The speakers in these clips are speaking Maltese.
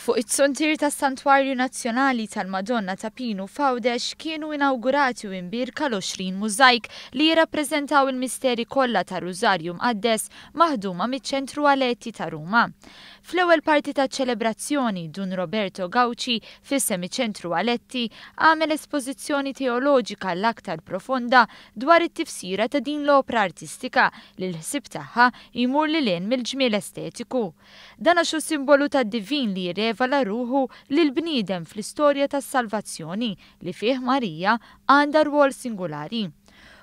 Fuq iz-zuntier tas-Santwarju Nazzjonali tal-Madonna ta' Pinu f'Għawdex kienu inawgurati u imbierka l-20 mużajk li jirrappreżentaw il-misteri kollha tar-Rużarju Mqaddes maħduma miċ-Ċentru Aletti ta' Ruma. Fl-ewwel parti taċ-ċelebrazzjoni, Dun Roberto Gauci, f'isem iċ-Ċentru Aletti, għamel espożizzjoni teoloġika l-aktar profonda dwar it-tifsira ta' din l-opra artistika li l-ħsieb tagħha jmur lil hinn mill-ġmiel estetiku. Dan għax hu simbolu tad-divin li jirrevala ruħu lill-bniedem fl-istorja tas-salvazzjoni li fih Marija għandha rwol singulari.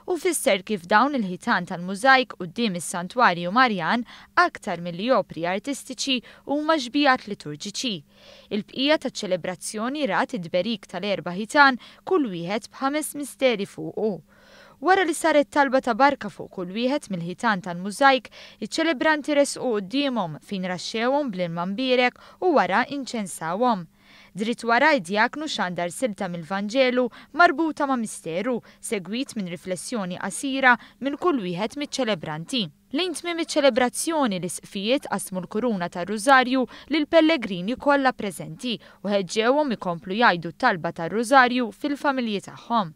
Hu fisser kif dawn il-ħitan tal-mużajk quddiem is-Santwarju Marjan aktar milli opri artistiċi huma xbihat liturġiċi. Il-bqija taċ-ċelebrazzjoni rat it-tberik tal-erba' ħitan kull wieħed b'ħames misteri fuqu. Wara li saret talba ta' barka fuq kull wieħed mill-ħitan tal-mużajk, iċ-ċelebranti resqu quddiemhom fejn raxxewhom bl-ilma mbierek u wara inċensawhom. Dritt wara, id-djaknu xandar silta mill-Vanġelu marbuta ma' misteru, segwit minn riflessjoni qasira minn kull wieħed miċ-ċelebranti. Lejn tmiem iċ-ċelebrazzjoni, l-isqfijiet qasmu l-kuruna tar-Rużarju lill-pellegrini kollha preżenti u ħeġġewhom ikomplu jgħidu t-talba tar-Rużarju fil-familji tagħhom.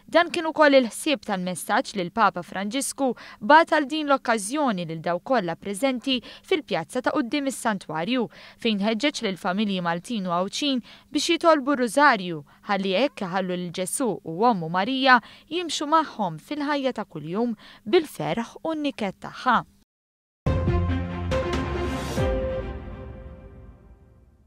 Dan kien ukoll il-ħsieb tal-messaġġ li l-Papa Franġisku bagħat għal din l-okkażjoni lil dawk kollha preżenti fil-pjazza ta' quddiem is-Santwarju, fejn ħeġġeġ lill-familji Maltin u Għawdxin biex jitolbu r-Rużarju ħalli hekk iħallu lil Ġesù u ommu Marija jimxu magħhom fil-ħajja ta' kuljum bil-ferħ u n-niket tagħha.